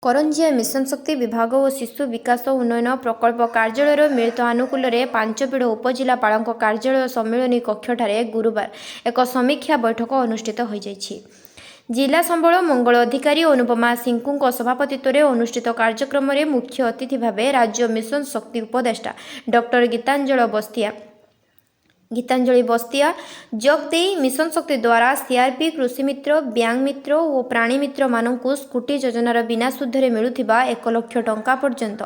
Karanjia mission ଶକ୍ତି ବିଭାଗ ଓ ଶିଶୁ ବିକାଶ ଉନ୍ନୟନ ପ୍ରକଳ୍ପ କାର୍ଯ୍ୟାଳୟର ମିଳିତ ଆନୁକୂଲ୍ୟରେ ପାଞ୍ଚପିଢ଼ ଉପଜିଲ୍ଲାପାଳଙ୍କ କାର୍ଯ୍ୟାଳୟ ସମ୍ମିଳନୀ କକ୍ଷଠାରେ ଗୁରୁବାର ଏକ ସମୀକ୍ଷା ବୈଠକ ଅନୁଷ୍ଠିତ ହୋଇଯାଇଛି। ଜିଲ୍ଲା ସମ୍ବଳ ମଙ୍ଗଳ ଅଧିକାରୀ ଅନୁପମା ସିଙ୍କୁଙ୍କ ସଭାପତିତ୍ୱରେ ଅନୁଷ୍ଠିତ କାର୍ଯ୍ୟକ୍ରମରେ ମୁଖ୍ୟ ଅତିଥି ଭାବେ ରାଜ୍ୟ ମିଶନ ଶକ୍ତି ଉପଦେଷ୍ଟା ଡକ୍ଟର ଗୀତାଞ୍ଜଳି ବସ୍ତିଆ ଯୋଗ ଦେଇ ମିଶନ ଶକ୍ତି ଦ୍ୱାରା ସିଆର୍ପି, କୃଷି ମିତ୍ର, ବ୍ୟାଙ୍କ ମିତ୍ର ଓ ପ୍ରାଣୀ ମିତ୍ରମାନଙ୍କୁ ସ୍କୁଟି ଯୋଜନାର ବିନା ସୁଧରେ ମିଳୁଥିବା 1 ଲକ୍ଷ ଟଙ୍କା ପର୍ଯ୍ୟନ୍ତ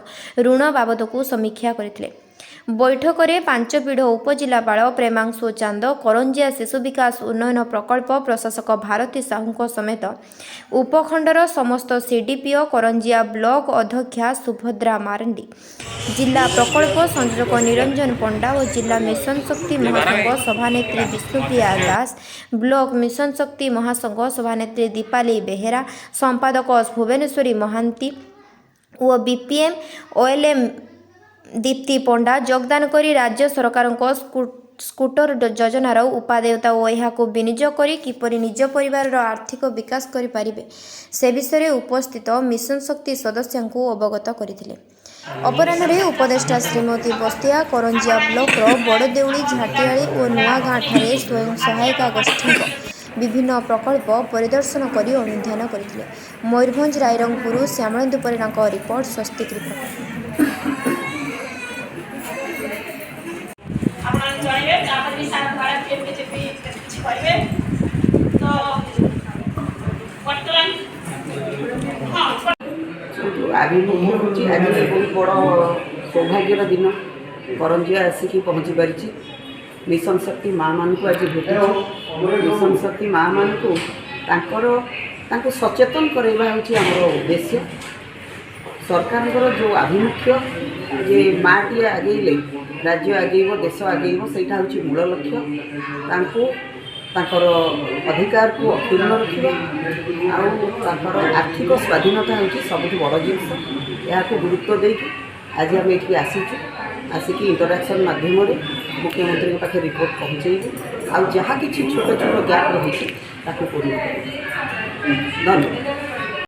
ଋଣ ବାବଦକୁ ସମୀକ୍ଷା କରିଥିଲେ। ବୈଠକରେ ପାଞ୍ଚପିଢ଼ ଉପଜିଲ୍ଲାପାଳ ପ୍ରେମାଂଶୁ ଚାନ୍ଦ, କରଞ୍ଜିଆ ଶିଶୁ ବିକାଶ ଉନ୍ନୟନ ପ୍ରକଳ୍ପ ପ୍ରଶାସକ ଭାରତୀ ସାହୁଙ୍କ ସମେତ ଉପଖଣ୍ଡର ସମସ୍ତ ସିଡିପିଓ, କରଞ୍ଜିଆ ବ୍ଲକ ଅଧ୍ୟକ୍ଷା ସୁଭଦ୍ରା ମାରଣ୍ଡି, ଜିଲ୍ଲା ପ୍ରକଳ୍ପ ସଂଯୋଜକ ନିରଞ୍ଜନ ପଣ୍ଡା ଓ ଜିଲ୍ଲା ମିଶନ ଶକ୍ତି ମହାସଂଘ ସଭାନେତ୍ରୀ ବିଷ୍ଣୁପ୍ରିୟା ଦାସ, ବ୍ଲକ ମିଶନ ଶକ୍ତି ମହାସଂଘ ସଭାନେତ୍ରୀ ଦୀପାଲି ବେହେରା, ସମ୍ପାଦକ ଭୁବନେଶ୍ୱରୀ ମହାନ୍ତି ଓ ବିପିଏମ୍ ଓଏଲ୍ଏମ୍ ଦୀପ୍ତି ପଣ୍ଡା ଯୋଗଦାନ କରି ରାଜ୍ୟ ସରକାରଙ୍କ ସ୍କୁଟର ଯୋଜନାର ଉପାଦେୟତା ଓ ଏହାକୁ ବିନିଯୋଗ କରି କିପରି ନିଜ ପରିବାରର ଆର୍ଥିକ ବିକାଶ କରିପାରିବେ, ସେ ବିଷୟରେ ଉପସ୍ଥିତ ମିଶନ ଶକ୍ତି ସଦସ୍ୟଙ୍କୁ ଅବଗତ କରିଥିଲେ। ଅପରାହ୍ନରେ ଉପଦେଷ୍ଟା ଶ୍ରୀମତୀ ବସ୍ତିଆ କରଞ୍ଜିଆ ବ୍ଲକର ବଡ଼ଦେଉଳି, ଝାଟିଆଳି ଓ ନୂଆଗାଁଠାରେ ସ୍ୱୟଂ ସହାୟିକା ଗୋଷ୍ଠୀଙ୍କ ବିଭିନ୍ନ ପ୍ରକଳ୍ପ ପରିଦର୍ଶନ କରି ଅନୁଧ୍ୟାନ କରିଥିଲେ। ମୟୂରଭଞ୍ଜ ରାଇରଙ୍ଗପୁରରୁ ଶ୍ୟାମଳେନ୍ଦୁ ପରିଡ଼ାଙ୍କ ରିପୋର୍ଟ, ସ୍ୱସ୍ତିକ ରିପୋର୍ଟ। ଆପଣମାନେ ଜଣାଇବେ। ତାପରେ ବି ସାର୍ ଦ୍ୱାରା ବିଜେପି କିଛି କରିବେ। ତ ବର୍ତ୍ତମାନ ହଁ। ଆଭିମୁଖ୍ୟ ହେଉଛି, ଆଜି ବହୁତ ବଡ଼ ସୌଭାଗ୍ୟର ଦିନ। କରଞ୍ଜିଆ ଆସିକି ପହଞ୍ଚି ପାରିଛି। ମିଶନ ଶକ୍ତି ମାଆମାନଙ୍କୁ ଆଜି ଭେଟିଛୁ। ମିଶନ ଶକ୍ତି ମାଆମାନଙ୍କୁ ତାଙ୍କୁ ସଚେତନ କରାଇବା ହେଉଛି ଆମର ଉଦ୍ଦେଶ୍ୟ। ସରକାରଙ୍କର ଯେଉଁ ଆଭିମୁଖ୍ୟ ଯେ ମାଆଟିଏ ଆଗେଇଲେ ରାଜ୍ୟ ଆଗେଇବ, ଦେଶ ଆଗେଇବ, ସେଇଟା ହେଉଛି ମୂଳ ଲକ୍ଷ୍ୟ। ତାଙ୍କୁ ତାଙ୍କର ଅଧିକାରକୁ ଅକ୍ଷୁଣ୍ଣ ରଖିବା ଆଉ ତାଙ୍କର ଆର୍ଥିକ ସ୍ୱାଧୀନତା ହେଉଛି ସବୁଠୁ ବଡ଼ ଜିନିଷ। ଏହାକୁ ଗୁରୁତ୍ୱ ଦେଇକି ଆଜି ଆମେ ଏଠିକି ଆସିଛୁ। ଆସିକି ଇଣ୍ଟରାକ୍ସନ୍ ମାଧ୍ୟମରେ ମୁଖ୍ୟମନ୍ତ୍ରୀଙ୍କ ପାଖରେ ରିପୋର୍ଟ ପହଞ୍ଚେଇବୁ ଆଉ ଯାହା କିଛି ଛୋଟ ଛୋଟ ଗ୍ୟାପ୍ ରହିଛି, ତାକୁ ପୂର୍ଣ୍ଣ କରିବୁ। ଧନ୍ୟବାଦ।